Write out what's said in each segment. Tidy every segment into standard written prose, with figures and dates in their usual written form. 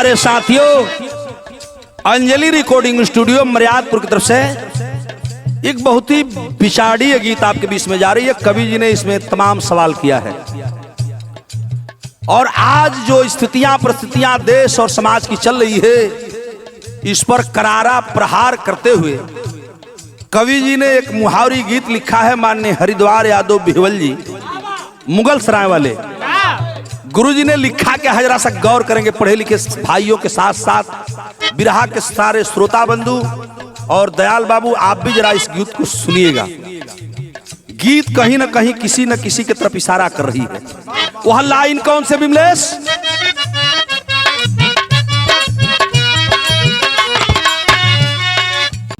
प्यारे साथियों, Anjali recording studio Maryadpur की तरफ से एक बहुत ही विचारणीय गीत आपके बीच में जा रही है। कवि जी ने इसमें तमाम सवाल किया है और आज जो स्थितियां परिस्थितियां देश और समाज की चल रही है, इस पर करारा प्रहार करते हुए कवि जी ने एक मुहावरी गीत लिखा है। माननीय हरिद्वार यादव बिहवल जी, मुगल सराय वाले गुरु जी ने लिखा के हजरा सा गौर करेंगे पढ़े लिखे भाइयों के साथ साथ बिरहा के सारे श्रोता बंधु और दयाल बाबू, आप भी जरा इस गीत को सुनिएगा। गीत कहीं ना कहीं किसी न किसी की तरफ इशारा कर रही है। वह लाइन कौन से बिमलेश?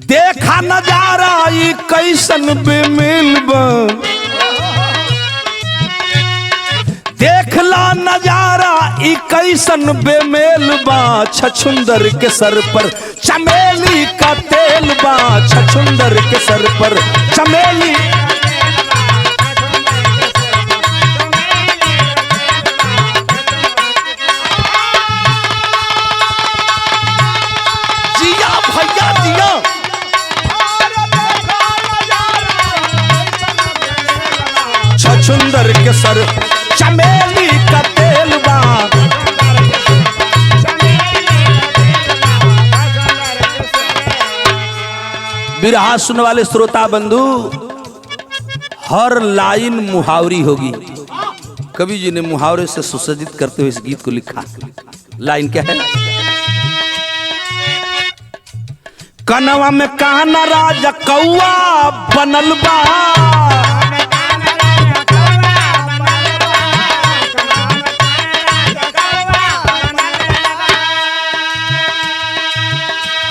देखा नजारा ई कैसन बेमिल, देखला नजारा ई कैसन बेमेल बा, छछुंदर के सर पर चमेली का तेल बा, छछुंदर के सर पर चमेली। जिया भैया जिया, छछुंदर के सर चमेली का तेल बा। बिरहा सुनने वाले श्रोता बंधु, हर लाइन मुहावरी होगी। कवि जी ने मुहावरे से सुसज्जित करते हुए इस गीत को लिखा। लाइन क्या है? कनवा में काना राजा कौआ बनल बा,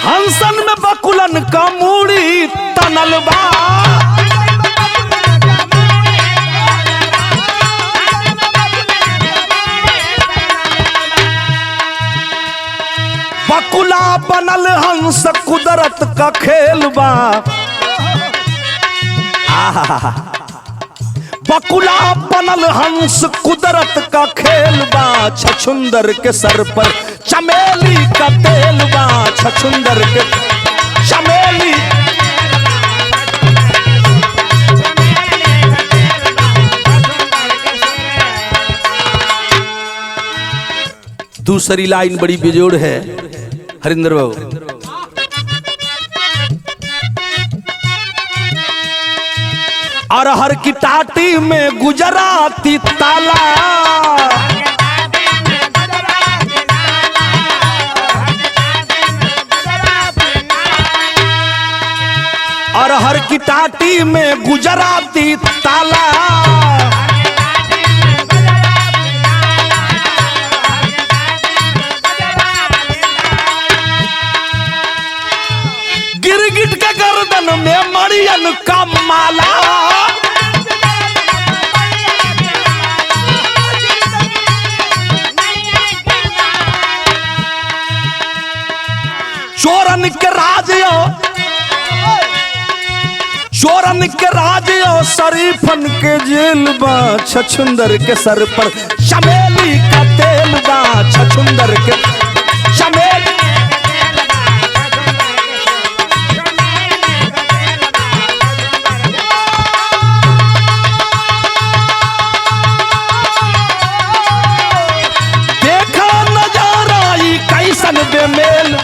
हंसन में बकुलन का मूड़ी तनल बा, बकुला बनल हंस कुदरत का खेल बा। आहा, बकुला बनल हंस कुदरत का खेल बा, छछुंदर के सर पर चमेली का तेल बा, छछुंदर के चमेली। दूसरी लाइन बड़ी बेजोड़ है हरिंदर बाबू। अरहर की टाटी में गुजराती ताला, अरहर की टाटी में गुजराती ताला, गिरगिट के गर्दन में मरियन का माला, चोरन के राज यो, चोरन के राज यो शरीफन के जेल बा, छछुंदर के सर पर चमेली का तेल बा, छछुंदर के चमेली। देखा नजारा ई कैसन बेमेल,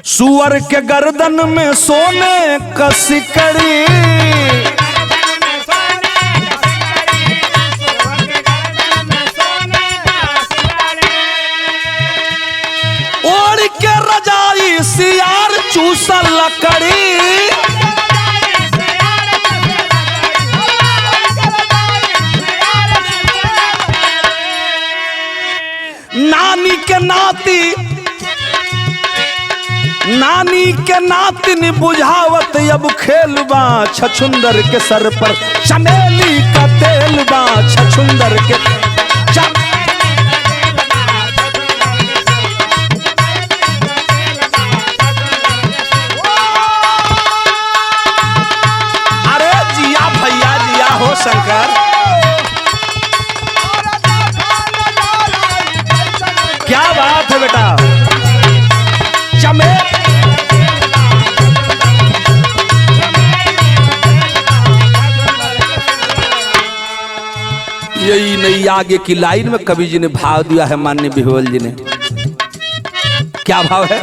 सुअर के गर्दन में सोने का सिकड़ी, ओढ़ के रजाई सियार चूसल लकड़ी, नानी के नाती, नानी के नातिन बुझावत अब खेलबा, छछुंदर के सर पर चमेली का तेल बा, छछुंदर के नहीं आगे की लाइन में कवि जी ने भाव दिया है, माननीय बिहवल जी ने। क्या भाव है?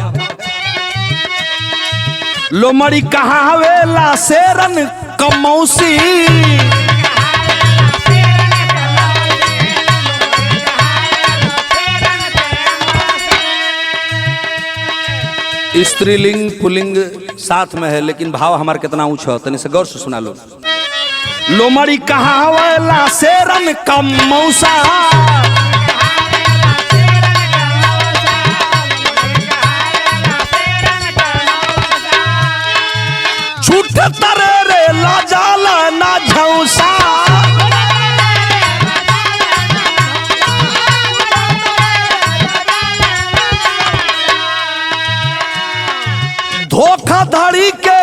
लोमड़ी कहावेला शेरन कमौसी, स्त्रीलिंग पुल्लिंग साथ में है, लेकिन भाव हमार कितना ऊंच है, तनी से गौर से सुना लो। लोमड़ी कहावेला शेरन कमौसा, झूठ तरे रे लाजाला ना झौसा, धोखाधड़ी के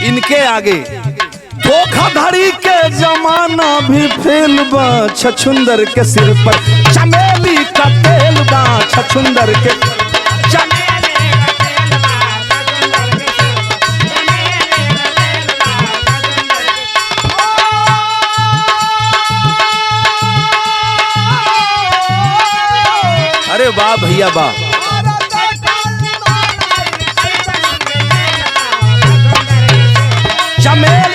इनके आगे धोखाधड़ी के जमाना भी फेल बा, छछुंदर के सिर पर चमेली का तेल बा, छछुंदर के अरे वाह भैया वाह। चमेल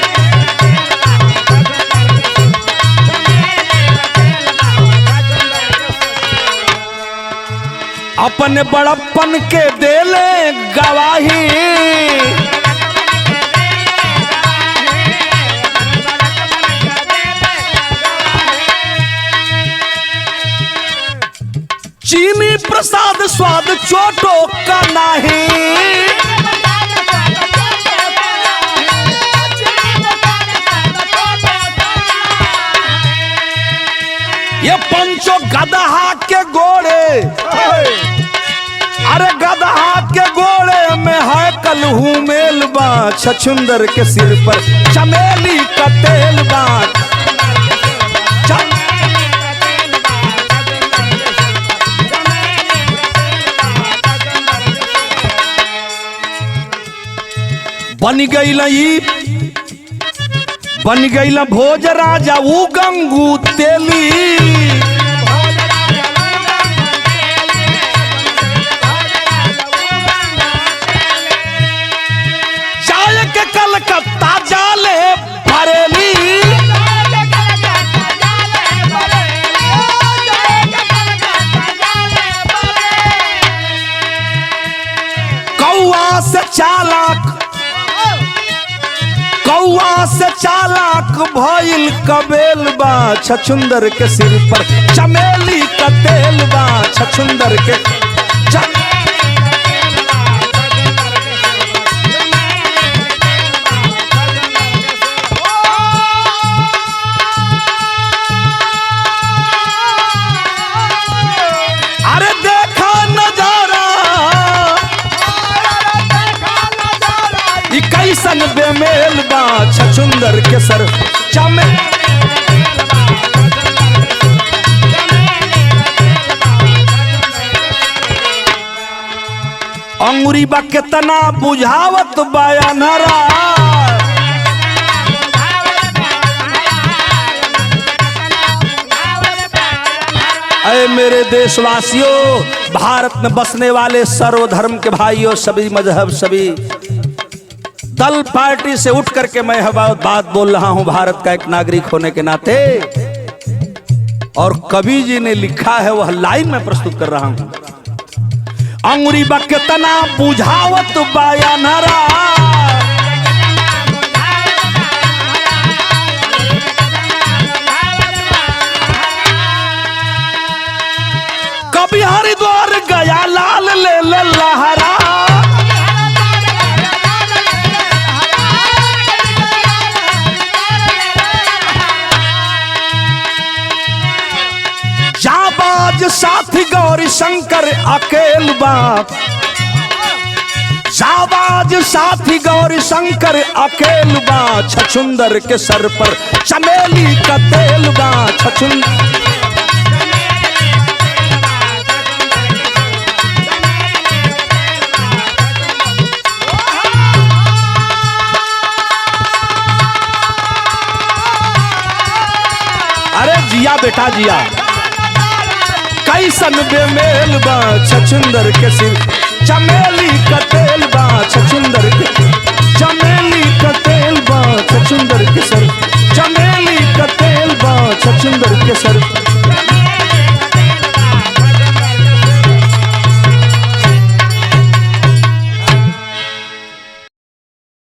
अपने बड़प्पन के देले गवाही, चीनी प्रसाद स्वाद चोटो का नाही, ये पंचो गदहा के गोड़े, अरे गदहा के गोड़े में है कलहू मेल बा, छछुंदर के सिर पर चमेली का तेल बा। बन गई बन गई भोज राजा ऊ गंगू तेली, जाय के कलकत्ता जाले बरेली, कौआ से चालाक, कौआ से चालाक भइल कबेल बा, छछुंदर के सिर पर चमेली का तेल बा, छछुंदर के अरे देखा नजारा कैसन बेमेल बा, छछुंदर के सर चमे अंगुरी बा केतना बुझावत बाया नरा, अरे मेरे देशवासियों, भारत में बसने वाले सर्वधर्म के भाइयों, सभी मजहब सभी दल पार्टी से उठ करके मैं बात बोल रहा हूं भारत का एक नागरिक होने के नाते, और कवि जी ने लिखा है वह लाइन में प्रस्तुत कर रहा हूं। अंगुरी बा केतना बुझावत बाया नरा, कभी हरिद्वार गया लाल ले ले लहरा, जाबाज साथी गौरी शंकर अकेल बाप, जाबाज साथी गौरी शंकर अकेल बा, छछुंदर के सर पर चमेली का तेल बा, छछुंदर। जिया बेटा जिया। कैसन बेमेल बा छछुंदर के सिर, चमेली का तेल बा छछुंदर के, चमेली का तेल बा छछुंदर के सर, चमेली का तेल बा छछुंदर के सर।